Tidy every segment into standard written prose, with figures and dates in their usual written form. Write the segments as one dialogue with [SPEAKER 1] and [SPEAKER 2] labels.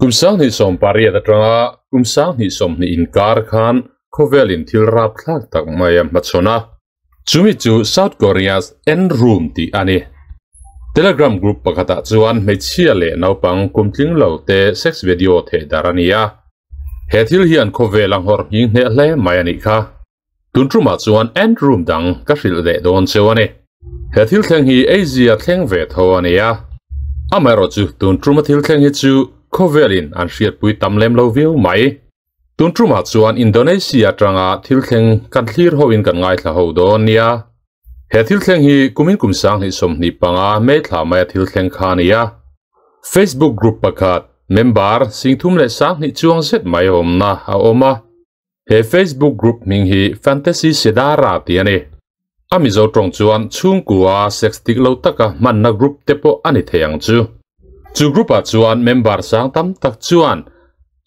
[SPEAKER 1] Kum 2018 atanga kum 2020 inkar khan khawvelin thil rapthlak tak mai a hmachhawn a. Chumi chu South Korea's N Room tih a ni. Telegram group pakhatah chuan hmeichhia leh naupang kum tling lo te sex video theh dar a ni a. He thil hian khawvel a nghawr nghing hneh hle mai a nih kha. Tun tumah chuan N Room dang ka hrilh leh dawn cheu a ni. He thil thleng hi Asia thleng ve tho a ni a. Amaherawhchu tun tuma thil thleng hi chu khawvelin an hriatpui tam lem lo viau mai. Tun tumah chuan Indonesia atanga thil thleng kan thlir hoin kan ngaithla ho dawn nia. He thil thleng hi kumin kum 2025 May thla maia thil thleng kha a ni a. Facebook group pakhat member 320 chuang zet mai awmna a awm a. He Facebook group hming hi Fantasy Sedara tih a ni. A Mizo tawng chuan chhungkua sex tik lo taka hmanna group te pawh a ni thei ang chu. Chu group ah chuan member sang tam tak chuan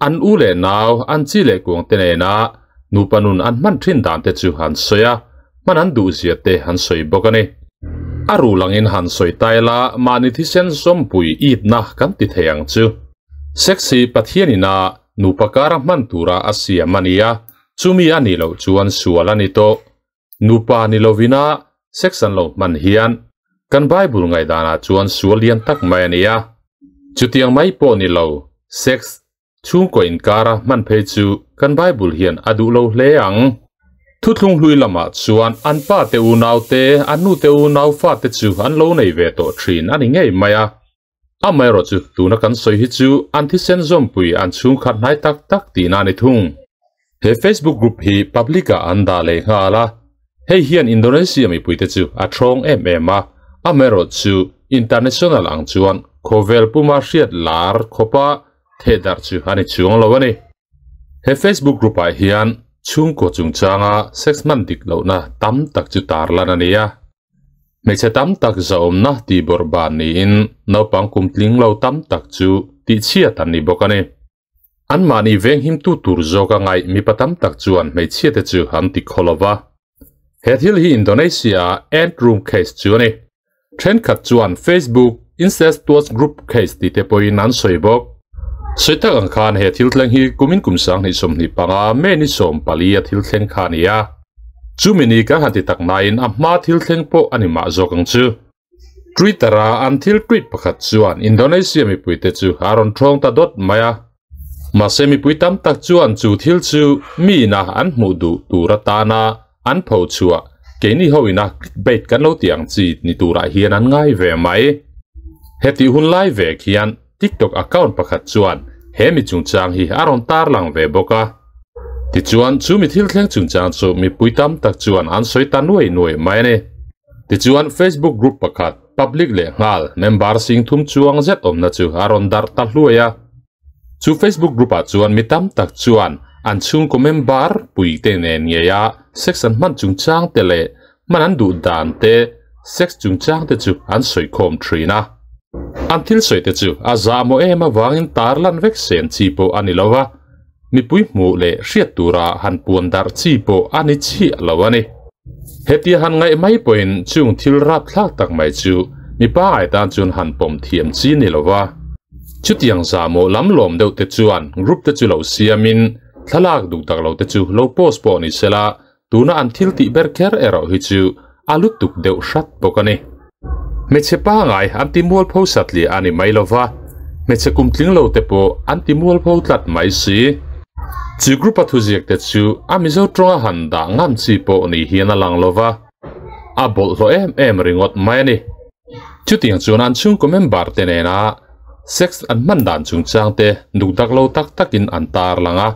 [SPEAKER 1] an u leh nau, an chi leh kuang te nena nupa nun an hman thin dan te chu han sawi a, hman an duh zia te han sawi bawk a ni. A ruh langin han sawi tai la, mahni thisen zawmpui itna kan ti thei ang chu. Sex hi Pathian ina nupa kara hman tura a siam a ni a, chumi a nih loh chuan sual a ni tawh. Nupa ni lovina sex an lo hman hian kan Bible ngaihdanah chuan sual lian tak mai a ni a. Chutiang mai pawh ni lo, sex chhungkaw inkara hman phei chu kan Bible hian a duh lo hle ang. Thuthlung hlui lamah chuan an pa te unau te, an nu te unau fa te chu an lo nei ve tawh thin a ni ngei mai a. Amaherawhchu tuna kan sawi hi chu an thisen zawmpui an chhungkhat hnai tak tak tihna a ni thung. He Facebook group hi public ah an dah leh nghal a, hei hian Indonesia mipuite chu a thawng em em a, amaherawhchu international ang chuan khawvel puma hriat lar khawpa thehdarh chu a ni chuang lo a ni. He Facebook group ah hian chhungkaw chungchanga sex hman dik lohna tam tak chu tarlan a ni a. Hmeichhe tam tak zahawmna tih bawrh ban niin naupang kum tling lo tam tak chu tihchhiat an ni bawk a ni. Anmahni venghimtu tur zawka ngaih mipa tam tak chuan hmeichhiate chu an ti khaw lo va. He thil hi Indonesia-a Ant Room case chu a ni. Thenkhat chuan Facebook Incestuous Group case tih te pawhin an sawi bawk. Sawi tak ang khan he thil thleng hi kumin kum 2025 May ni 14 a thil thleng kha a ni a. Chumi ni kan han ti tak nain a hma thil thleng pawh a ni mah zawk ang chu. Twitter-a an thil tweet pakhat chuan Indonesia mipuite chu a rawn thawng ta dawt mai a. Mahse mipui tam tak chuan chu thil chu mi ina an hmuh duh tur atana an pho chhuah keini ho ina clickbait kan lo tih ang chi ni turah hian an ngai ve mai. Hetih hun lai vek hian TikTok account pakhat chuan he mi chungchang hi a rawn tarlang ve bawk a. Tichuan chu mi thil thleng chungchang chu mipui tam tak chuan an sawi ta nuai nuai mai a ni. Tichuan Facebook group pakhat public leh nghal member 30,000 chuang zet awmna chu a rawn darh ta hluai a. Chu Facebook group ah chuan mi tam tak chuan an chhungkaw member pui te nen ngei a sex an hman chungchang te leh hman an duh dan te sex chungchang te chu an sawi khawm thin a. An thil sawi te chu a zahmawh em avangin tarlan vek sen chi pawh a ni lo va, mipui hmuh leh hriat tura han puan darh chi pawh a ni chiah lo a ni. Hetia han ngaih mai pawhin chung thil rapthlak tak mai chu mipa ngai tan chuan han pawm thiam chi ni lo va. Chutiang zahmawh lam lawm deuh te chuan group te chu lo siamin thlalak duh tak lo te chu lo post pawh ni sela tuna an thil tih ber kher erawh hi chu a lutuk deuh hrat bawk a ni. Hmeichhe pangai an ti mualpho satliah a ni mai lo va, hmeichhe kum tling lo te pawh an ti mualpho tlat mai si. Chu group a thuziak te chu a Mizo tawnga han dah ngam chi pawh ni hian a lang lo va, a bawlhhlawh em em ringawt mai a ni. Chutiang chuan an chhungkaw member te nena sex an hman dan chungchang te dukdak lo tak takin an tarlang a,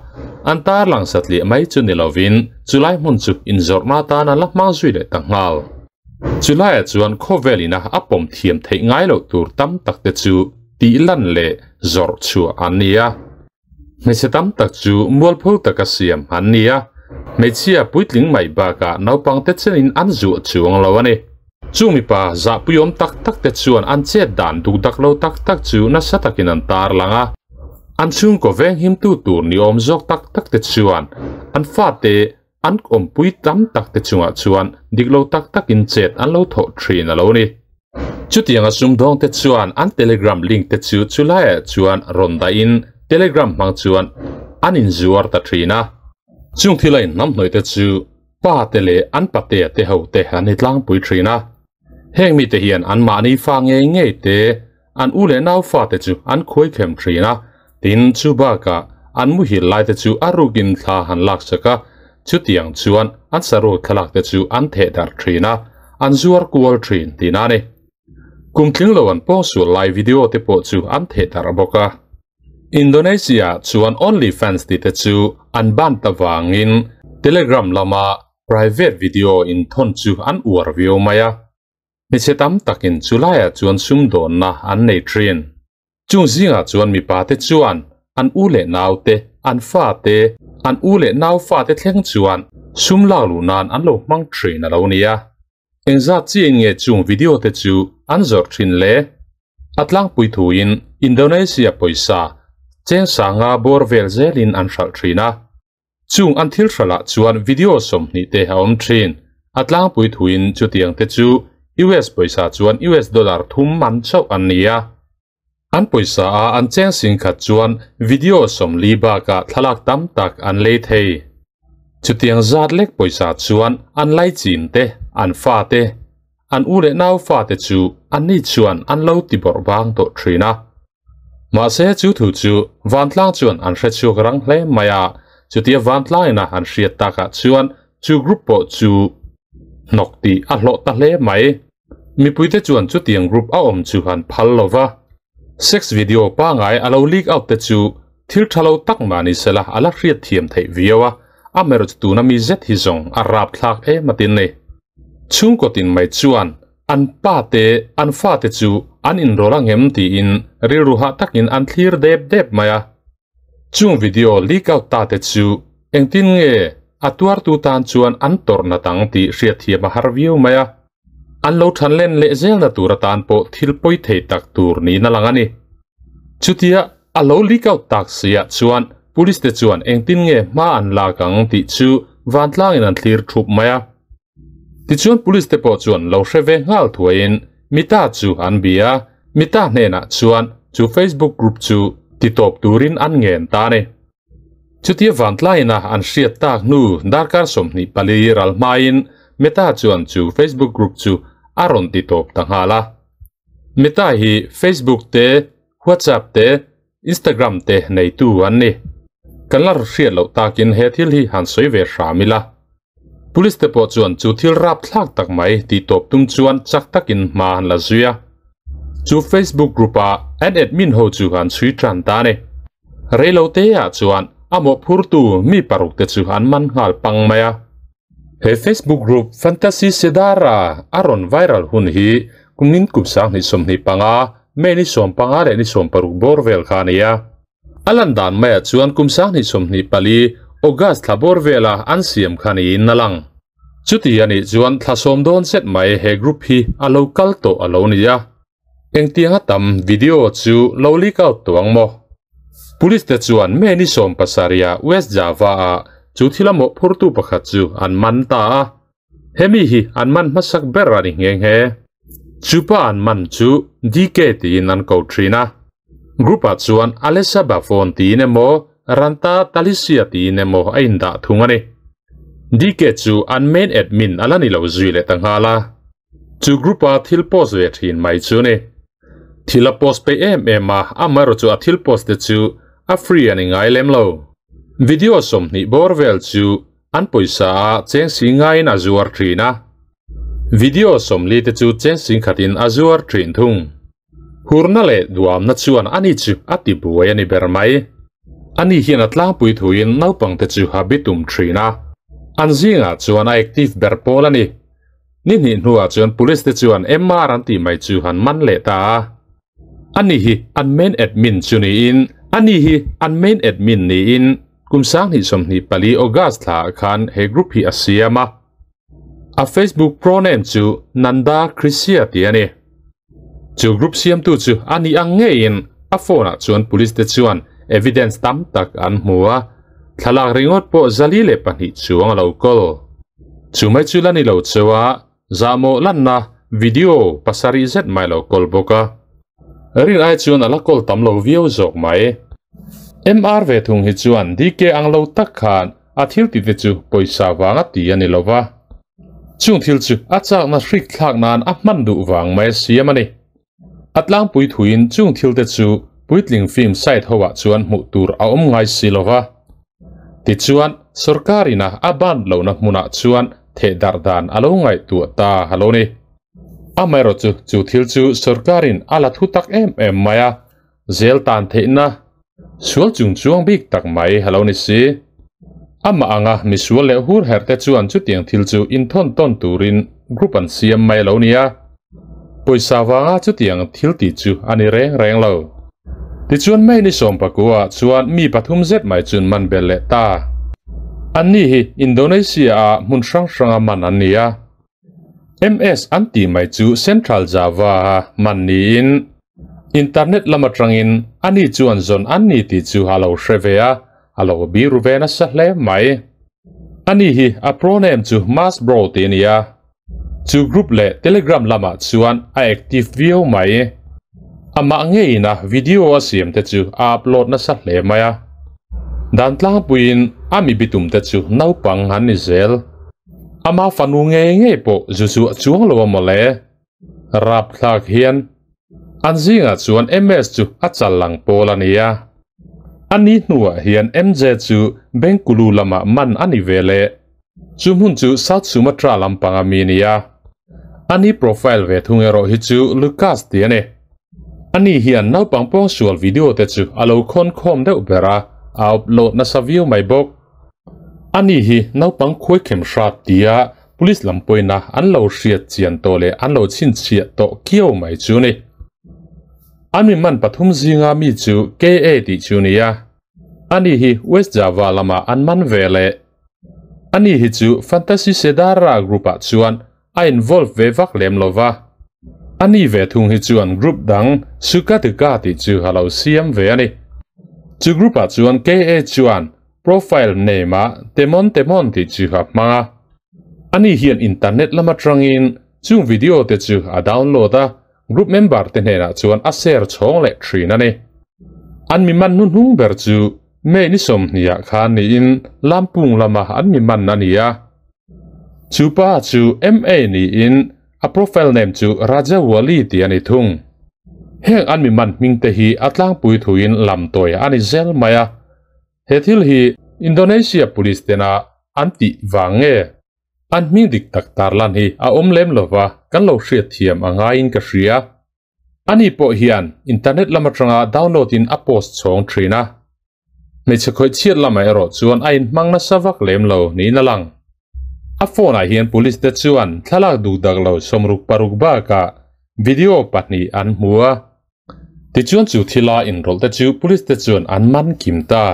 [SPEAKER 1] an tarlang satliah mai chu ni lovin chulai hmun chu inzawrhna atan an la hmang zui leh ta nghal. Chulaiah chuan khawvel ina a pawm thiam theih ngai loh tur tam tak te chu tih lan leh zawrh chhuah an ni a. Hmeichhe tam tak chu mualpho taka siam an ni a, hmeichhia puitling mai bakah naupang te chenin an zuah chuang lo a ni. Chung mipa zahpuiawm tak tak te chuan an chet dan dukdak lo tak tak chu nasa takin an tarlang a. An chhungkaw venghimtu tur ni awm zawk tak tak te chuan an fate an awmpui tam tak te chungah chuan dik lo tak takin chet an lo thawh thin a lo ni. Chutianga sumdawng te chuan an Telegram link te chu chulaiah chuan rawn dahin Telegram hmang chuan an inzuar ta thin a. Chung thila inhnamhnawih te chu pa te leh an patea te ho te an ni tlangpui thin a. Heng mite hian an mahni fa ngei ngei te, an u leh nau fate chu an khuai khem thin a, tin chu bakah an muhil lai te chu a rukin thla han lak sak a, chutiang chuan an saruak thlalak te chu an theh darh thin a, an zuar kual thin tihna a ni. Kum tling lo an pawngsual lai video te pawh chu an theh darh bawk a. Indonesia chuan OnlyFans tih te chu an ban ta vangin Telegram lama private video inthawn chu an uar viau mai a. Hmeichhe tam takin chu laiah chuan sumdawnna an nei thin. Chung zingah chuan mipa te chuan an u leh nau te, an fa te, an u leh nau fa te thleng chuan sum lak luh nan an lo hmang thin a lo ni a. Engzat chiin nge chung video te chu an zawrh thin le? A tlangpui thuin Indonesia pawisa cheng sanga bawr vel zelin an hralh thin a. Chung an thil hralhah chuan video 20 te a awm thin. A tlangpui thuin chutiang te chu US pawisa chuan US dollar thum man chauh an ni a. An pawisa a an cheng sing khat chuan video 40 bakah thlalak tam tak an lei thei. Chutiang zat lek pawisa chuan an lai chin te, an fa te, an u leh nau fa te chu an ni chuan an lo ti bawrh bang tawh thin a. Mahse chu thu chu vantlang chuan an hre chhuak rang hle mai a, chutia vantlangina an hriat takah chuan chu group pawh chu hnawk tih a hlawh ta hle mai. Mipuite chuan chutiang group a awm chu an phal lova. Sex video pangai a lo leak out te chu thil tha lo tak mah ni sela a la hriat thiam theih viau a, amaherawhchu tuna mi zet hi zawng a rap thlak em atin ni. Chhungkaw tin mai chuan an pa te, an fa te chu an inrawlh a ngem tiin rilru hah takin an thlir dep dep mai a. Chung video leak out ta te chu engtin nge a tuartu tan chuan an tawrh nat ang tih hriat thiam a har viau mai a. An lo than len leh zelna tur atan pawh thil pawi thei tak tur niin a lang a ni. Chutia a lo leak out tak siah chuan police te chuan engtin nge hma an lak ang tih chu vantlangin an thlir thup mai a. Tichuan police te pawh chuan lo hre ve nghal thuaiin Mita chu an bia, Mita hnenah chuan chu Facebook group chu titawp turin an ngen ta a ni. Chutia vantlaina an hriat tak hnu darkar 24 ral hmain Meta chuan chu Facebook group chu a rawn titawp ta nghal a. Meta hi Facebook te, WhatsApp te, Instagram te neitu an ni. Kan la hriat loh takin he thil hi han sawi ve hram ila. Police te pawh chuan chu thil rap thlak tak mai titawp tum chuan chak takin hma han la zui a. Chu Facebook group a an admin ho chu han chhui tan ta ni. Reilo te ah chuan a mawh phurtu mi paruk te chu an man nghal pang mai a. He Facebook group Fantasy Sedara a rawn viral hun hi kumin kum 2025 May ni 15 leh ni 16 bawr vel kha a ni a. A lan dan maiah chuan kum 2024 August thla bawr vela an siam kha niin a lang. Chuti a nih chuan thla sawm dawn zet mai he group hi a lo kal tawh a lo ni a. Engtianga tam video chu lo leak out tawh ang maw? Police te chuan May ni 17 West Java ah chu thil a mawh phurtu pakhat chu an man ta a. Hemi hi an man hmasak ber a ni nghe nghe. Chupa an man chu DK tiin an ko thin a. Group ah chuan Alessa Bafon tiin emaw Ranta Talisia tiin emaw a indah thung a ni. DK chu an main admin a la ni lo zui leh ta nghal a. Chu group a thil post ve thin mai chu ni. Thil a post peih em em a, amaherawhchu a thil post te chu a free a ni ngai lem lo. Video 20 bawr vel chu an pawisa a cheng si ngaiin a zuar thin a. Video 40 te chu cheng sing khatin a zuar thin thung. Hurna leh duamna chuan ani chu a ti buai a ni ber mai. Ani hian a tlangpui thuin naupang te chu a bitum thin a. An zingah chuan a active ber pawl a ni. Ni hnih hnuah chuan police te chuan MR an tih mai chu han man leh ta a. Ani hi an main admin chu niin, ani hi an main admin niin kum 2024 August thla khan he group hi a siam a. A Facebook proname chu Nanda Krisia ti a ni. Chu group siam tu chu ani ang ngeiin a phone ah chuan police te chuan evidence tam tak an hmu a. Thlalak ringawt pawh 402 chuang a lo kawl. Chu mai chu la ni lo chewa zahmawh lanna video 7 zet mai lo kawl bawk a. Rin ai chuan a la kawl tam lo viau zawk mai. MR ve thung hi chuan DK ang lo tak khan a thil ti te chu pawisa vanga ti a ni lova. Chung thil chu a chakna hrik thlak nan a hman duh vang mai a siam a ni. A tlangpui thuin chung thil te chu puitling film site ho ah chuan hmuh tur a awm ngai si lova. Tichuan sorkar ina a ban lohna hmunah chuan theh darh dan a lo ngaihtuah ta a lo ni. Amaherawhchu chu thil chu sorkar in a la thu tak em em mai a, zel tan theihna sual chung chuang bik tak mai a lo ni si. Amah anga misual leh hur herh te chuan chutiang thil chu inthawn tawn turin group an siam mai a lo ni a. Pawisa vanga chutiang thil tih chu a ni reng reng lo. Tichuan May ni sawmpakua ah chuan mi pathum zet mai chun man belh leh ta. Anni hi Indonesia ah hmun hrang hranga man an ni a. MS an tih mai chu Central Java a man niin Internet lam atangin ani chuan zawn an ni tih chu a lo hre ve a, a lo biru ve nasa hle mai. Ani hi a proname chu Mas Bro tih a ni a. Chu group leh Telegram lamah chuan a active viau mai. Amah ngeiin a video a siam te chu a upload nasa hle mai a. Dan tlangpuiin a mi bitum te chu naupang an ni zel. Ama fanu ngei ngei pawh zu zuah chuang lo a mawle. Rapthlak hian an zingah chuan MS chu a chal lang pawl a ni a. A ni hnuah hian MJ chu Bengkulu lamah man a ni ve leh. Chu hmun chu South Sumatra lampang a mi a ni a. A ni profile ve thung erawh hi chu Lucas tih a ni. Ani hian naupang pawngsual video te chu a lo khawn khawm deuh ber a, a upload nasa viau mai bawk. Ani hi naupang khuaikhem hrat tia Police lam pawina an lo hriat chian tawh leh an lo chhinchhiah tawh kiau mai chu a ni. An mi man pathum zinga mi chu KA tih chu a ni a. Ani hi West Java lamah an man ve leh. Ani hi chu Fantasy Sedara group ah chuan a involve ve vak lem lo va. Ani ve thung hi chuan group dang Sukaduka tih chu a lo siam ve a ni. Chu group ah chuan KA chuan Profile name ah Temon Temon tih chu a hmang a. Ani hian internet lam atangin chung video te chu a download a, group member te hnenah chuan a share chhawng leh thin a ni. An mi man hnuhnung ber chu May ni sawmhnih ah khan niin Lampung lama an mi man a ni a. Chu pa chu MA niin a profile name chu Raja Wali tih a ni thung. Heng an mi man hming te hi a tlangpui thuin lamtawi a ni zel mai a. He thil hi Indonesia police tena an tih vang nge? An hming dik tak tarlan hi a awm lem lova kan lo hriatthiam a ngaiin ka hria. Ani pawh hian internet lam atanga download in a post chhawng thin a. Hmeichhe khawih chhiat lamah erawh chuan a inhmang nasa vak lem lo niin a lang. A phone ah hian police te chuan thlalak dukdak lo 66 bakah video pahnih an hmu a. Tichuan chu thila inrawlh te chu police te chuan an man kim ta.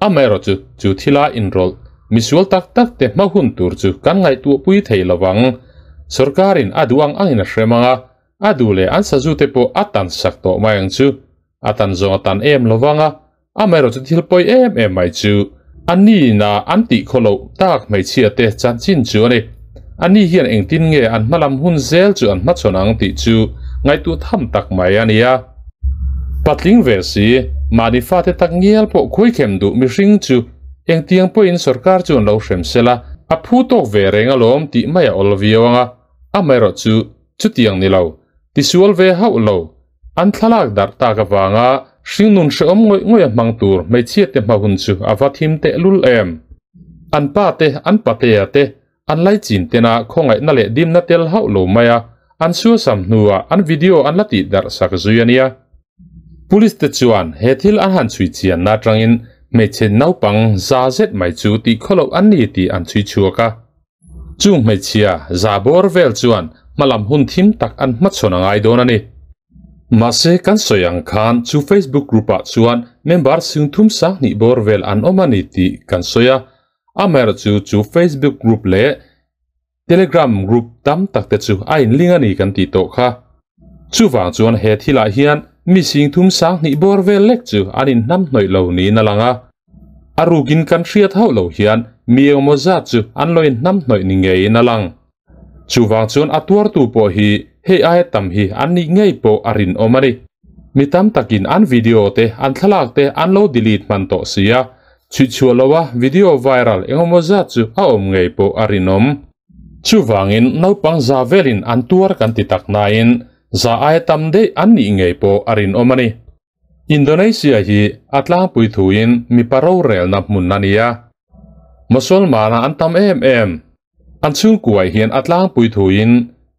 [SPEAKER 1] Amaherawhchu chu thila inrawlh misual tak tak te hma hun tur chu kan ngaihtuahpui thei lovang. Sorkarin a duh ang angin a hrem ang a, a duh leh an sazu te pawh a tan sak tawh mai ang chu. A tan zawng a tan em lovang a, amaherawhchu thil pawi em em mai chu a nina an tih khaw loh tak hmeichhia te chanchin chu a ni. Ani hian engtin nge an hmalam hun zel chu an hmachhawn ang tih chu ngaihtuah tham tak mai a ni a. Patling ve si, mahni fate tak ngial pawh khuaikhem duh mihring chu engtiang pawhin sorkar chu an lo hrem sela a phu tawk ve reng alawm tih mai a awl viau ang a, amaherawhchu chutiang ni lo, tisual ve hauh lo. An thlalak darh tak avanga hringnun hrehawm ngawih ngawih a hmang tur hmeichhia te hma hun chu a va thim tehlul em. An pa te, an patea te, an laichin tena khawngaihna leh dimna tel hauh lo mai a, an suasam hnuah an video an la tih darh sak zui a nia. Police te chuan he thil an han chhui chianna atangin hmeichhe naupang za zet mai chu tih khawloh an ni tih an chhui chhuak a. Chung hmeichhia za bawr vel chuan hmalam hun thim tak an hmachhawn a ngai dawn a ni. Mahse kan sawi ang khan chu Facebook group ah chuan member singthum sanghnih bawr vel an awm a ni tih kan sawi a, amaherawhchu chu Facebook group leh Telegram group tam tak te chu a inling a ni kan tih tawh kha. Chuvang chuan he thilah hian mi singthum sanghnih bawr vel lek chu an inhnamhnawih lo niin a lang a. A rukin kan hriat hauh lo hian mi engemaw zat chu an lo inhnamhnawih ni ngeiin a lang. Chuvang chuan a tuartu pawh hi hei aia tam hi an nih ngei pawh a rinawm a ni. Mi tam takin an video te an thlalak te an lo delete hman tawh si a, chhuichhuah loha video viral engemaw zat chu a awm ngei pawh a rinawm. Chuvangin naupang za velin an tuar kan ti tak nain za aia tam daih an nih ngei pawh a rinawm a ni. Indonesia hi a tlangpui thuin mipa rorelna hmun a ni a, Mosolmana an tam em em. An chhungkuai hian a tlangpui thuin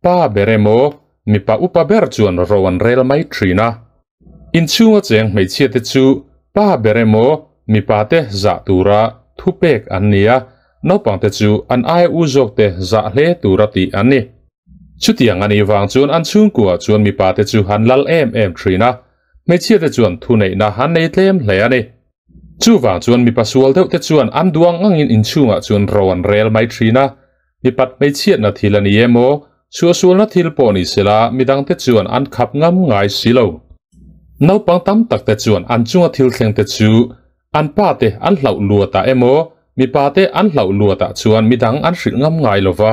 [SPEAKER 1] pa ber emaw mipa upa ber chuan ro an rel mai thin a. Inchhunga cheng hmeichhia te chu pa ber emaw mipa te zah tura thupek an ni a, naupang te chu an aia u zawk te zah hle tura tih an ni. Chutiang a nih vang chuan an chhungkuah chuan mipa te chu an lal em em thin a, hmeichhia te chuan thuneihna an nei tlem hle a ni. Chuvang chuan mipa sual deuh te chuan an duang angin inchhungah chuan ro an rel mai thin a, mipat hmeichhiatna thil a ni emaw, suahsualna thil pawh ni sela midangte chuan an khap ngam ngai si lo. Naupang tam tak te chuan an chunga thil thleng te chu an pa te an hlauh luatah emaw, mipa te an hlauh luatah chuan midang an hrilh ngam ngai lo va,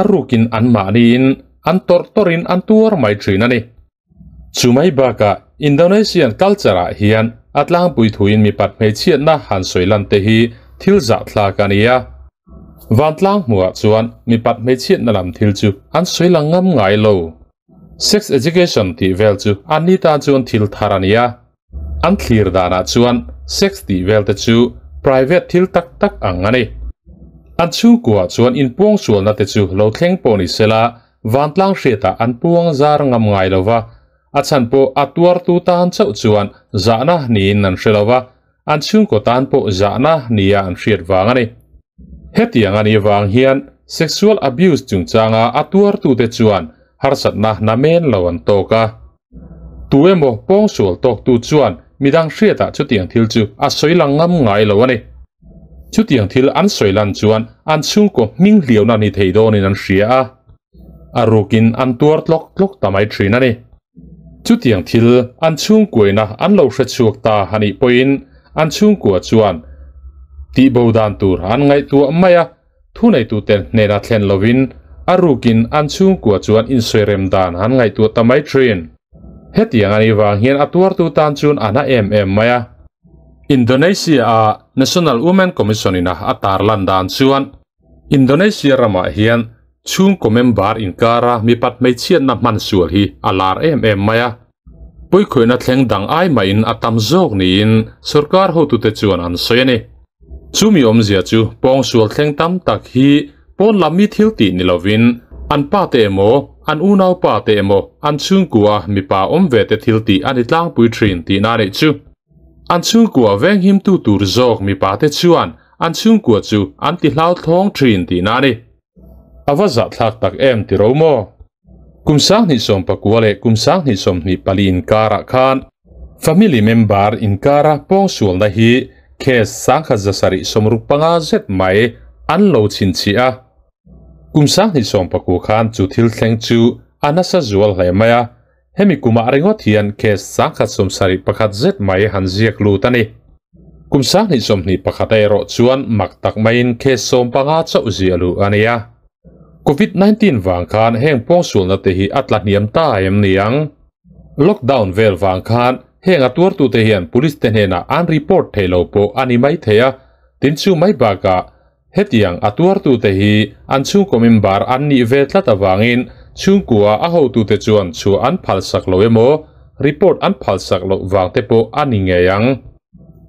[SPEAKER 1] a rukin anmahniin an tawrh tawrhin an tuar mai thin a ni. Chumai bakah Indonesian culture ah hian a tlangpui thuin mipat hmeichhiatna han sawi lan te hi thil zahthlak a ni a. Vantlang hmuhah chuan mipat hmeichhiatna lam thil chu an sawi lang ngam ngai lo. Sex education tih vel chu anni tan chuan thil thar a ni a. An thlir danah chuan sex tih vel te chu private thil tak tak ang a ni. An chhungkuaah chuan inpuangsualna te chu lo thleng pawh ni sela Vantlang hriatah an puang zar ngam ngai lo va, a chhan pawh a tuartu tan chauh chuan zahna niin an hre lo va, an chhungkaw tan pawh zahna nia an hriat vang a ni. Hetiang a nih vang hian sexual abuse chungchanga a tuartute chuan harsatna namen lo an tawk a. Tu emaw pawngsual tawktu chuan midang hriatah chutiang thil chu a sawi lang ngam ngai lo a ni. Chutiang thil an sawi lan chuan an chhungkaw hming hliauna ni thei dawnin an hria a, a rukin an tuar tlawk tlawk ta mai thin a ni. Chutiang thil an chhungkuaina an lo hre chhuak ta a nih pawhin an chhungkua chuan tihbo dan tur an ngaihtuah mai a, Thuneitute hnena thlen lovin a rukin an chhungkua chuan insawi rem dan an ngaihtuah ta mai thin. Hetiang a nih vang hian a tuartu tan chuan a na em em mai a. Indonesia-a National Women Commission-in a tarlan dan chuan Indonesia ramah hian chhungkaw member inkara mipat hmeichhiatna hman sual hi a lar em em mai a. Puikhawihna thleng dang ai mahin a tam zawk niin sorkar hotute chuan an sawi a ni. Chumi awmzia chu pawngsual thleng tam tak hi pawn lam mi thil tih ni lovin an pa te emaw, an unau pa te emaw, an chhungkua mipa awm ve te thil tih a ni tlangpui thin tihna a nih chu. An chhungkua venghimtu tur zawk mipa te chuan an chhungkua chu an ti hlauthawng thin tihna a ni. A va zahthlak tak em ti ro maw? Kum 2019 leh kum 2024 inkarah khan family member inkara pawngsualna hi case 1765 zet mai an lo chhinchhiah a. Kum 2019 khan chu thil thleng chu a nasa zual hle mai a, Hemi kumah ringawt hian case 171 zet mai han ziak lut a ni. Kum 2021 a erawh chuan mak tak maiin case 15 chauh ziah luh a ni a. Covid 19 vang khan heng pawngsualna te hi a tla hniam ta em ni ang? Lockdown vel vang khan heng a tuartute hian police te hnenah an report thei lo pawh a ni mai thei a, tin chu mai bakah Hetiang a tuartute hi an chhungkaw member an nih ve tlat avangin chhungkua a hotute chuan chhuah an phalsak lo emaw, report an phalsak loh vang te pawh a ni ngei ang.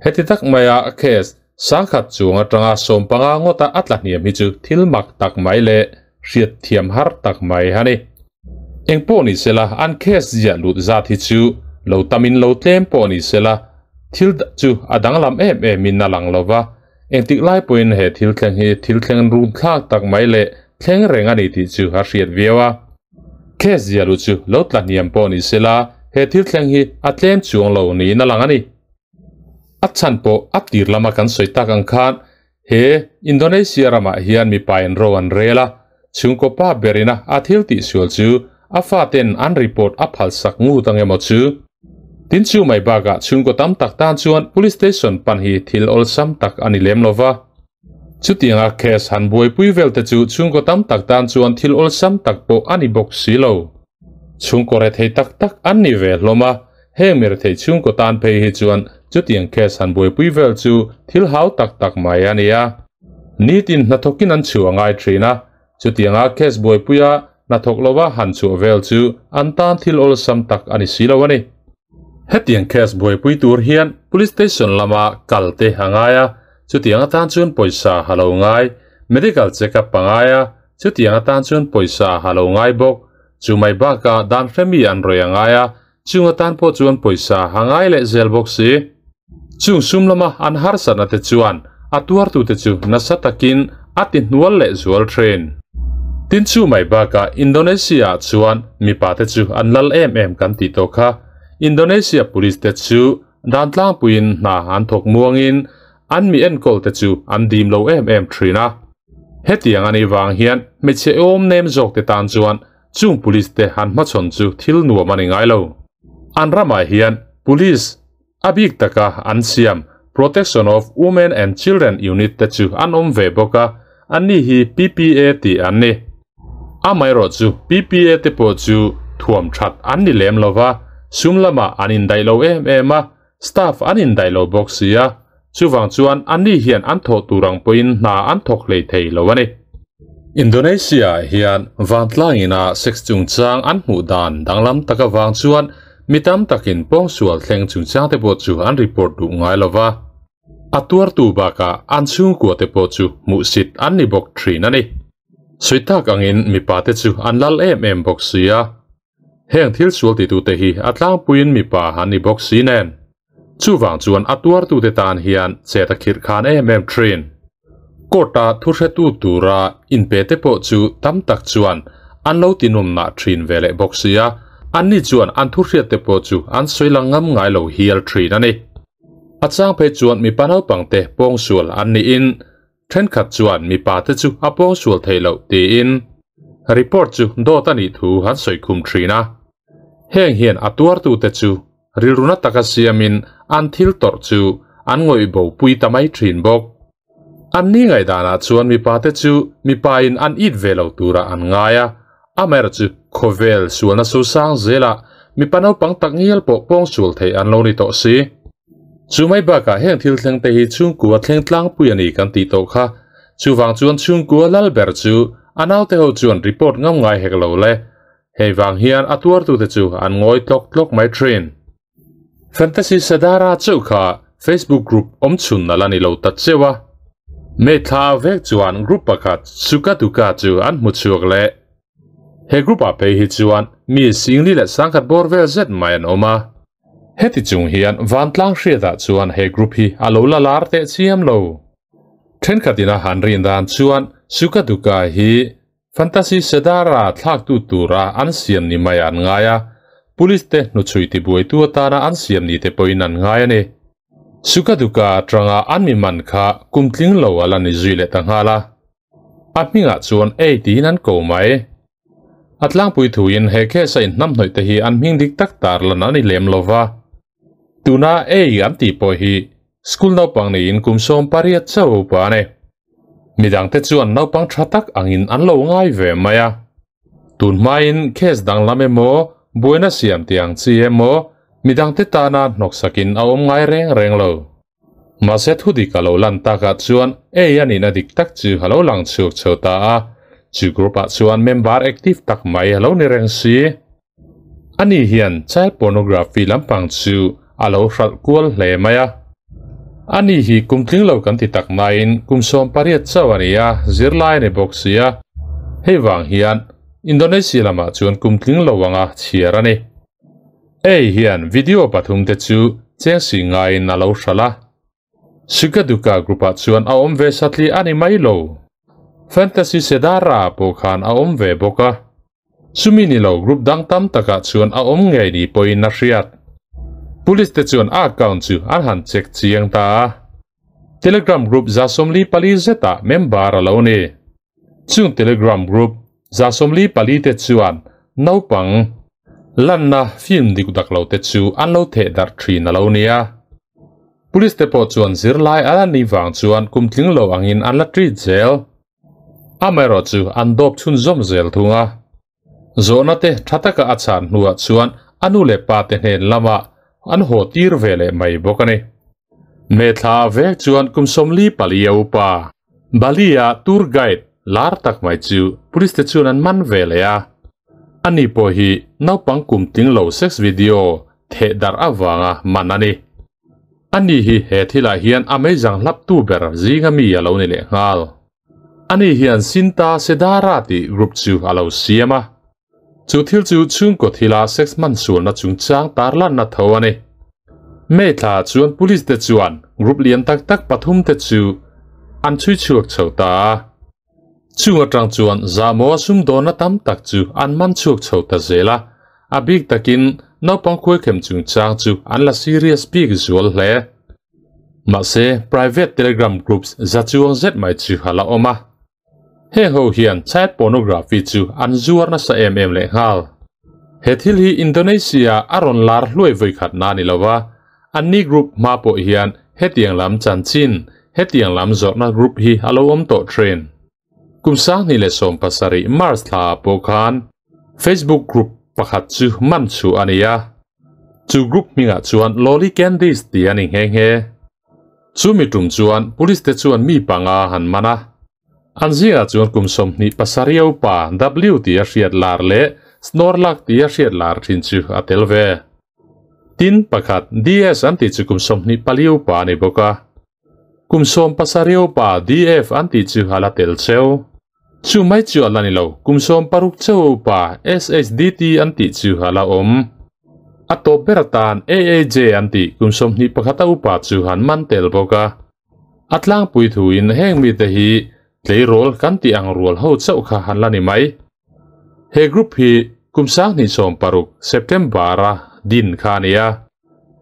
[SPEAKER 1] Heti tak maia case 10,000 chuang atanga 15 ngawta a tla hniam hi chu thil mak tak mai leh hriatthiam har tak mai a ni. Engpawh ni sela an case ziah lut zat hi chu lo tamin lo tlem pawh ni sela thil chu a danglam em emin a lang lova, Engtik lai pawhin he thil thleng hi thil thleng run thlak tak mai leh thleng reng a ni tih chu a hriat viau a. Case zia lu chu lo tla hniam pawh ni sela he thil thleng hi a tlem chuang lo niin a lang a ni. A chhan pawh a tir lama kan sawi tak ang khan he Indonesia ramah hian mipa in ro an rel a, chhungkaw pa berina a thil tihsual chu a faten an report a phalsak ngut ang emaw chu. Tin chu mai bakah chhungkaw tam tak tan chuan police station pan hi thil awlsam tak a ni lem lova. Chutianga case han buaipui vel te chu chhungkaw tam tak tan chuan thil awlsam tak pawh a ni bawk si lo. Chhungkaw rethei tak tak an ni ve hlawm a. Heng mi rethei chhungkaw tan phei hi chuan chutiang case han buaipui vel chu thil hau tak tak mai a ni a. Nitin hnathawkin an chhuah ngai thin a, chutianga case buaipuia hnathawk lova han chhuah vel chu an tan thil awlsam tak a ni si lo a ni. Hetiang case buaipui tur hian Police Station lama kal te a ngai a, chutiang atan chuan pawisa ha lo ngai, medical check up a ngai a, chutiang atan chuan pawisa ha lo ngai bawk. Chu mai bakah dan hremi an rawi a ngai a, chung atan pawh chuan pawisa ha ngai leh zel bawk si. Chung sum lama an harsatna te chuan a tuartute chu nasa takin a ti hnual leh zual thin. Tin chu mai bakah Indonesia ah chuan mipa te chu an lal em em kan tih tawh kha. Indonesia police te chu dan tlangpuiin hna an thawk muangin an mi enkawl te chu an dim lo em em thin a. Hetiang a nih vang hian hmeichhe awm nem zawk te tan chuan chung police te han hmachhawn chu thil nuam a ni ngai lo. An ramah hian police A bik taka an siam Protection of Women and Children Unit te chu an awm ve bawk a, anni hi PPA tih an ni. Amaherawh chu PPA te pawh chu thuam that an ni lem lo va, sum lamah an indaih lo em em a, staff an indaih lo bawk si a, chuvang chuan anni hian an thawh tur ang pawhin hna an thawk hlei thei lo a ni. Indonesia-ah hian vantlang ina sex chungchang an hmuh dan danglam tak avang chuan Mi tam takin pawngsual thleng chungchang te pawh chu an report duh ngai lo va, a tuartu bakah an chhungkua te pawh chu hmuhsit an ni bawk thin a ni. Sawi tak angin mipa te chu an lal em em bawk si a, heng thil sual titute hi a tlangpuiin mipa an ni bawk si nen. Chuvang chuan a tuartute tan hian chet a khirh khan em em thin. Court-a thuhretu tura inpe te pawh chu tam tak chuan an lo tinawmnah thin ve leh bawk si a, anni chuan an thuhriat te pawh chu an sawi lang ngam ngai lo hial thin a ni. A chang phei chuan mipa naupangte pawngsual an niin thenkhat chuan mipa te chu a pawngsual theih loh tiin report chu dawt a nih thu an sawi khum thin a. Heng hian a tuartute chu rilruna taka siamin an thil tawrh chu an ngawih bo pui ta mai thin bawk. An ni ngaihdanah chuan mipate chu mipain an it ve lo turah an ngai a, amaherawh chu khawvel sualna sosang zelah mipa naupang tak ngial pawh pawngsual thei an lo ni tawh si. Chu mai bakah heng thil thlengte hi chhungkua thleng tlangpui a ni kan tih tawh kha. Chuvang chuan chhungkua lal ber chu a naute ho chuan report ngam ngai hek lo le. Hei vang hian a tuartute chu an ngawi tlawk tlawk mai thin. Fantasy Sadara chauh kha Facebook group awm chhun a la ni lo ta cheu a. May thla vek chuan group pakhat Suka Duka chu an hmu chhuak leh. He group ah phei hi chuan mi Singli leh Sangkhat bawr vel zet mai an awm a. Heti chung hian vantlang hriatah chuan he group hi a lo la lar teh chiam lo. Thenkhatin a han rin dan chuan Suka Duka hi Fantasy Sedara thlaktu tura an siam ni mai an ngai a, Police te hnuchhui tibuaitu atana an siam ni te pawhin an ngai a ni. Sukaduka atanga an mi man kha kum tling lo a la ni zui leh ta nghal a, a hmingah chuan ei tiin an ko mai. A tlangpui thuin he case a inhnamhnawih te hi an hming dik tak tarlan a ni lem lo va. Tuna ei an tih pawh hi school naupang niin kum 18 chauh upa a ni. Midangte chuan naupang tha tak angin an lo ngai ve mai a. Tun hmain case danglam emaw, buaina siam tih ang chi emaw, midangte tana hnawksakin a awm ngai reng reng lo. Mahse thu dik a lo lan takah chuan ei a nihna dik tak chu a lo lang chhuak chho ta a, chu group ah chuan member active tak mai a lo ni reng si. Ani hian child pornography lampang chu a lo hralh kual hle mai a. Ani hi kum tling lo kan ti tak nain kum 18 chauh a ni a, zirlai a ni bawk si a. Hei vang hian Indonesia lamah chuan kum tling lo anga chhiar a ni. Ei hian video pathum te chu cheng si ngaiin a lo hralh a. Sukaduka group ah chuan a awm ve satli a ni mai lo. Fantasy Sedara pawh khan a awm ve bawk a. Chumi ni lo group dang tam takah chuan a awm ngei ni pawhin a hriat. Police te chuan a account chu an han check chiang ta a. Telegram group 44 zetah member a lo ni. Chung Telegram group 44 te chuan naupang lanna film dik dak lo te chu an lo theh darh thin a lo nia. Police te pawh chuan zirlai a la nih vang chuan kum tling lo angin an la treat zel. Amaherawh chu an dawp chhunzawm zel thung a. Zawhna te tha taka a chhan hnuah chuan a nu leh pa te hnen lamah an haw tir ve leh mai bawk a ni. May thla vek chuan kum 44 a upa Bali-a tour guide lar tak mai chu police te chuan an man ve leh a. Ani pawh hi naupang kum tling lo sex video theh darh avanga man a ni. Ani hi he thilah hian a meizang hlaptu ber zinga mi a lo ni leh nghal. Ani hian Sinta Sedara tih group chu a lo siam a. Chu thil chu chhungkaw thila sex hman sualna chungchang tarlanna tho a ni. May thla chuan police te chuan group lian tak tak pathum te chu an chhui chhuak chho ta a. Chung atang chuan zahmawh a sumdawnna tam tak chu an man chhuak chho ta zel a, a bik takin naupang khuaikhem chungchang chu an la serious bik zual hle. Mahse, private telegram groups za chuang zet mai chu a la awm a. Heng ho hian child pornography chu an zuar nasa em em lehnghal. He thil hi Indonesia a rawn lar hluai vawikhat na ni lova, anni group hma pawh hian hetiang lam chanchin, hetiang lam zawrhna group hi a lo awm tawh thin. Kum 2017 March thla ah pawh khan Facebook group pakhat chu man chhuah a ni a, chu group hmingah chuan Lolly Candies tih a ni nghe nghe. Chumi tum chuan police te chuan mi panga han man a. An zingah chuan kum 27 upa W tih a hriat lar leh Snorlax tih a hriat lar thin chu a tel ve. Tin, pakhat DS an tih chu kum 24 upa a ni bawk a. Kum 17 upa DF an tih chu a la tel cheu. Chu mai chu a la ni lo, kum 16 cheu upa SHDT an tih chu a la awm. A tawp ber atan AAJ an tih kum 21 a upa chu han man tel bawk a. A tlangpui thuin heng mite hi tleirawl kan tih ang rual ho chauh kha han la ni mai. He group hi kum 2016 September a din kha a ni a.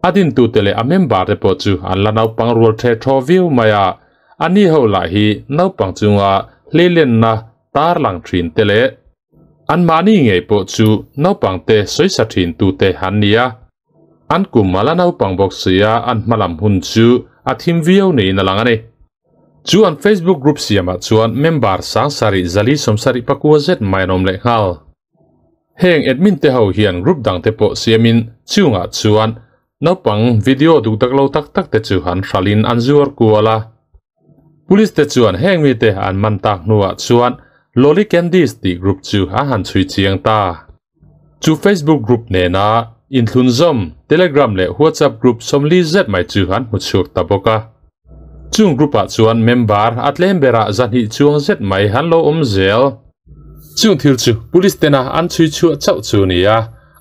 [SPEAKER 1] A dintute leh a member te pawh chu an la naupang rual the thaw viau mai a, a ni ho lah hi naupang chunga hleilenna tarlang thin te leh anmahni ngei pawh chu naupang te sawisa thin tute an ni a. An kum a la naupang bawk si a, an hmalam hun chu a thim viau niin a lang a ni. Chu an Facebook group siamah chuan member 7479 zet mai an awm leh nghal. Heng admin te ho hian group dang te pawh siamin chungah chuan naupang video duh tak lo tak tak te chu an hralhin an zuar kual a. Police te chuan heng mite an man tak hnuah chuan Lolly Candies tih group chu a han chhui chiang ta. Chu Facebook group nena inthlunzawm Telegram leh WhatsApp group 40 zet mai chu an hmu chhuak ta bawk a. Chung group ah chuan member a tlem berah 200 chuang zet mai han lo awm zel. Chung thil chu police tena an chhui chhuah chauh chu ni a,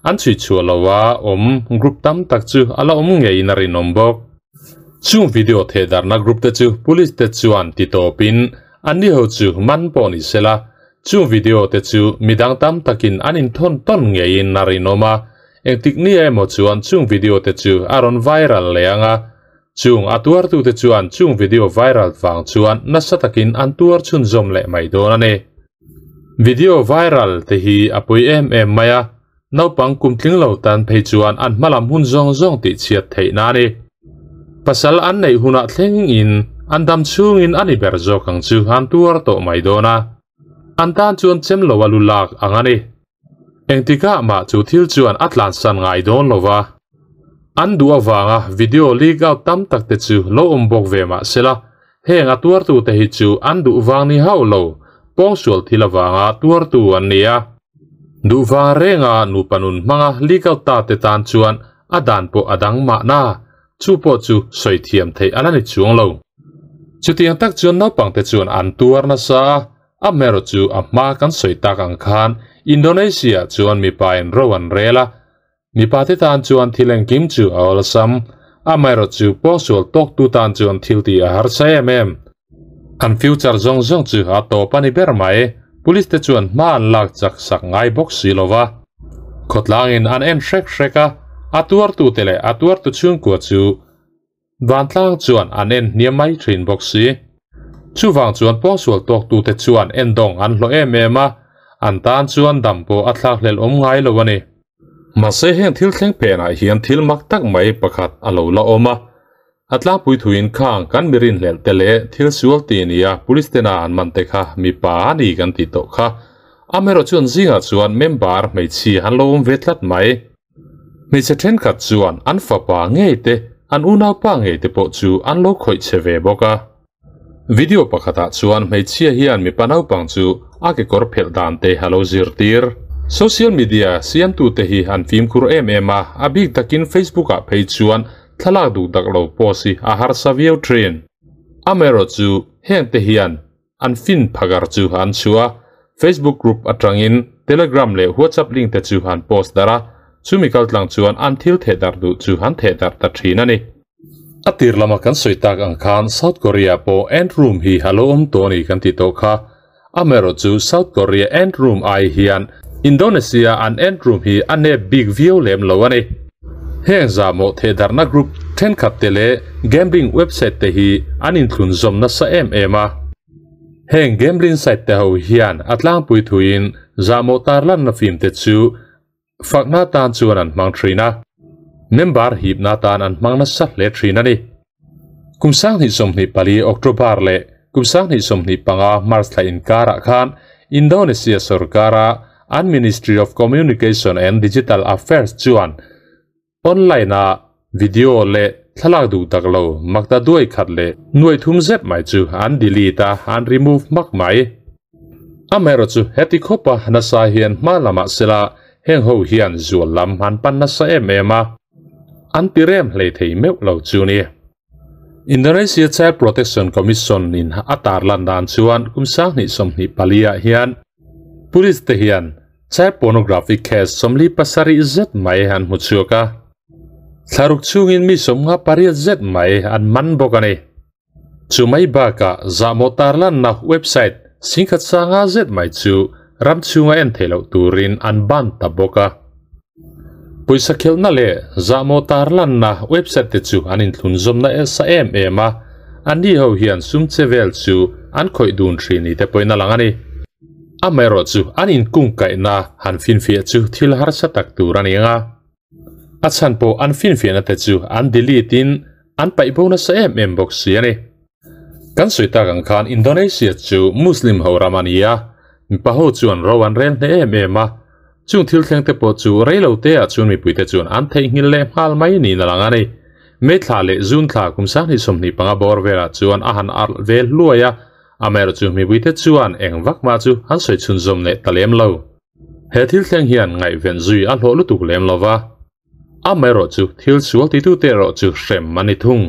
[SPEAKER 1] an chhui chhuah loa awm group tam tak chu a la awm ngeiin a rinawm bawk. Chung video thehdarhna group te chu police te chuan ti tawpin anni ho chu man pawh ni sela, chung video te chu midang tam takin an inthawn tawn ngeiin a rinawm a, engtik ni emaw chuan chung video te chu a rawn viral leh ang a, chung a tuartute chuan chung video viral vang chuan nasa takin an tuar chhunzawm leh mai dawn a ni. Video viral te hi a pui em em mai a, naupang kum tling lo tan phei chuan an hmalam hun zawng zawng tih chhiat theihna a ni. Pasal an neih hunah thlengin an dam chhungin a ni ber zawk ang chu an tuar tawh mai dawn a, an tan chuan chem lo a lu lak ang a ni. Engtikah mah chu thil chuan a tlansan ngai dawn lo va. An duh avanga video leak out tam tak te chu lo awm bawk ve mah sela, heng a tuartute hi chu an duh vang ni hauh lo, pawngsual thil avanga tuartu an ni a. Duh vang renga nupa nun hmanga leak out ta te tan chuan a dan pawh a dang mahna, chu pawh chu sawi thiam theih a la ni chuang lo. Chutiang tak chuan naupangte chuan an tuar nasa a, amaherawh chu a hma kan sawi tak ang khan Indonesia chuan mipa in ro an rel a, mipa te tan chuan thil engkim chu a awlsam, amaherawh chu pawngsual tawktu tan chuan thil tih a harsa em em. An future zawng zawng chu a tawp a ni ber mai, police te chuan hma an lak chak sak ngai bawk si lova. Khawtlangin an en hrek hrek a, a tuartu te leh a tuartu chhungkua chu vantlang chuan an en hniam mai thin bawk si. Chuvang chuan pawngsual tawktute chuan endawng an hlawh em em a, an tan chuan dam pawh a thlak hlelh awm ngai lo a ni. Mahse heng thil thleng phenah hian thil mak tak mai pakhat a lo la awm a, a tlangpui thuin khang kan mi rinhlelh te leh thil sual ti nia police tena an man te kha mipa a ni kan tih tawh kha. Amaherawh chuan zingah chuan member hmeichhia an lo awm ve tlat mai. Hmeichhe thenkhat chuan an fapa ngei te, an unaupa ngei te pawh chu an lo khawih che ve bawk a. Video pakhatah chuan hmeichhia hian mipa naupang chu a kekawr phelh dan te a lo zirtir. Social media siamtute hi an fimkhur em em a, a bik takin Facebook ah phei chuan thlalak duh tak lo post hi a harsa viau thin. Amaherawhchu hengte hian an fin phagar chu an chhuah a, Facebook group atangin Telegram leh WhatsApp link te chu an post darh a, chumi kaltlang chuan an thil theh darh duh chu an theh darh ta thin a ni. A tir lama kan sawi tak ang khan South Korea pawh Ant Room hi a lo awm tawh a ni kan ti tawh kha. Amaherawhchu South Korea Ant Room ai hian Indonesia an Ant Room hi a nep bik viau lem lo a ni. Heng zahmawh thehdarhna group thenkhat te leh gambling website te hi an inthlun zawm nasa em em a. Heng gambling site te ho hian a tlangpui thuin zahmawh tarlanna fim te chu fakna tan chuan an hmang thin a, member hipna tan an hmang nasa hle thin a ni. Kum 2024 October leh kum 2025 March thla inkarah khan Indonesia sorkara an Ministry of Communication and Digital Affairs chuan online-a video leh thlalak duh tak lo makta duai khat leh nuai thum zet mai chu an delete a, an remove hmak mai. Amaherawhchu heti khawpa nasa hian hma lamah sela heng ho hian zual lam an pan nasa em em a, an ti rem hlei thei meuh lo chu ni. Indonesia Child Protection Commission in a tarlan dan chuan kum 2024 ah hian police te hian child pornography case 47 zet mai an hmu chhuak a, thlaruk chungin mi 58 zet mai an man bawk a ni. Chu mai bakah zahmawh tarlanna website 10,500 zet mai chu ram chhunga en theih loh turin an ban ta bawk a. Pawisa khelhna leh zahmawh tarlanna website te chu an inthlun zawmna sa em em a, anni ho hian sum che vel chu an khawih dun thin ni te pawhin a lang a ni. Amaherawhchu an inkungkaihna han finfiah chu thil harsa tak tur a ni ang a. A chhan pawh an finfiahna te chu an delete in an paih bo nasa em em bawk si a ni. Kan sawi tak ang khan Indonesia chu Muslim ho ram a ni a, mipa ho chuan ro an rel hneh em em a, chung thil thleng te pawh chu rei lo te ah chuan mipui te chuan an theihnghilh leh nghal mai niin a lang a ni. May thla leh June thla kum 2025 bawr velah chuan a han arh ve hluai a, amaherawhchu mipui te chuan eng vak mah chu an sawi chhunzawm leh ta lem lo. He thil thleng hian ngaihven zui a hlawh lutuk lem lo va, amaherawhchu thil sual titute erawh chu hrem a ni thung.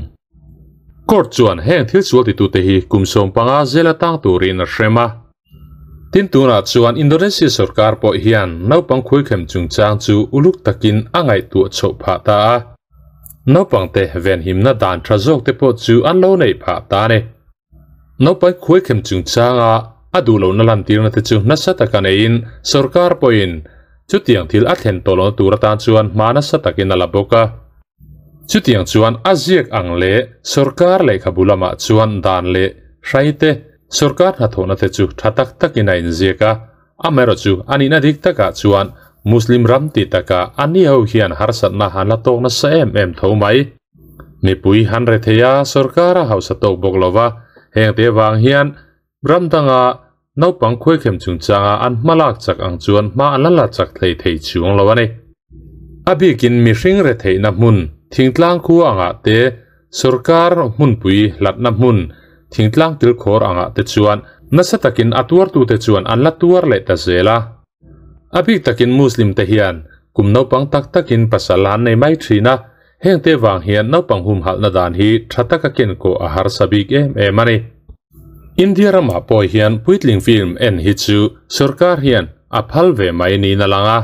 [SPEAKER 1] Court chuan heng thil sual titute hi kum 15 zel atang turin a hrem a. Tin tunah chuan Indonesia sorkar pawh hian naupang khuaikhem chungchang chu uluk takin a ngaihtuah chhoh phah ta a. Naupangte venhimna dan tha zawk te pawh chu an lo neih phah ta a ni. Naupang khuaikhem chungchanga a duh lohna lantirna te chu nasa taka neiin sorkar pawhin chutiang thil a thlen tawh lohna tur atan chuan hma nasa takin a la bawk a. Chutiang chuan a ziak ang leh sorkar lehkhabu lamah chuan dan leh hrai te, sorkar hnathawhna te chu tha tak takin a inziak a. Amaherawhchu a nihna dik takah chuan Muslim ram tih takah anni ho hian harsatna an la tawk nasa em em tho mai. Mipui han re thei a, sorkar a hausa tawk bawk lo va, heng te vang hian ram danga naupang khuaikhem chungchanga an hma lak chak ang chuan hma an la la chak hlei thei chuang lo a ni. A bikin mihring re theihna hmun thingtlang khua angah te, sorkar hmunpui hlatna hmun thingtlang kilkhawr angah te chuan nasa takin a tuartute chuan an la tuar leh ta zel a. A bik takin Muslim te hian kum naupang tak takin pasal an nei mai thin a, heng te vang hian naupang humhalhna dan hi tha taka ken kawh a harsa bik em em a ni. India ramah pawh hian puitling film en hi chu sorkar hian a phal ve mai niin a lang a.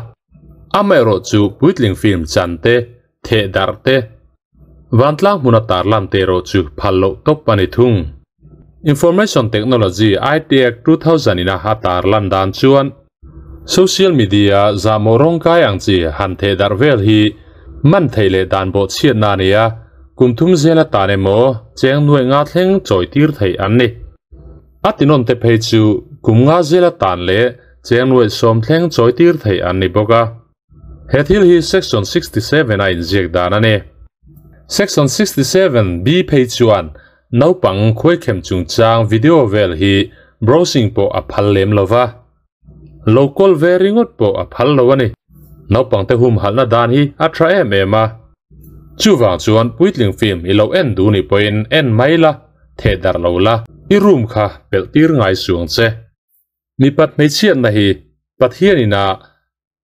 [SPEAKER 1] Amaherawhchu puitling film chan te, theh darh te, vantlang hmuna tarlan te erawh chu phal loh tawp a ni thung. Information Technology IT Act 2000 ina a tarlan dan chuan social media zahmawh rawngkai ang chi han theh darh vel hi man theih leh dan bawh chhiatna a ni a, kum thum zel atan emaw cheng nuai nga thleng chawi tir theih an ni. A tinawn te phei chu kum nga zel atan leh cheng nuai sawm thleng chawi tir theih an ni bawk a. He thil hi Section 67 a inziak dan a ni. Section 67 B phei chuan naupang khuaikhem chungchang video vel hi browsing pawh a phal lem lo va, lo kawl ve ringawt pawh a phal lo a ni. Naupangte humhalhna dan hi a tha em em a. Chuvang chuan puitling film i lo en duh nih pawhin en mai la, theh darh lo la, i room kha pelh tir ngai suang che. Mipat hmeichhiatna hi Pathianin a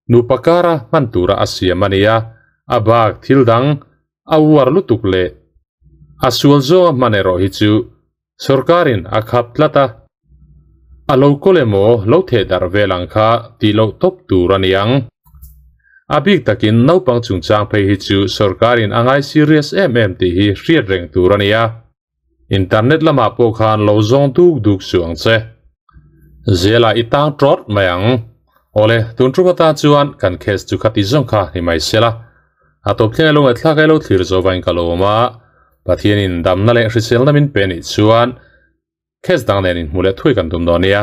[SPEAKER 1] nupa kara hman tura a siam a nia, a bak thil dang a uar lutuk leh a sual zawnga hman erawh hi chu Sorkarin a khap tlat a, a lo kawl emaw lo theh darh vel ang kha tih loh tawp tur a ni ang. A bik takin naupang chungchang phei hi chu sorkarin a ngai serious em em tih hi hriat reng tur a ni a. Internet lamah pawh khan lo zawng duk duk suh ang che. Zela i tang tawt mai ang. Awle, tun tum atan chuan kan case chu khati zawng kha ni mai sela. A tawp thleng alo ngaihthlak elo thlir zo vain ka lo awm a. Pathianin damna leh hriselna min pe nih chuan case dang nen inhmuh leh thui kan tum dawn nia.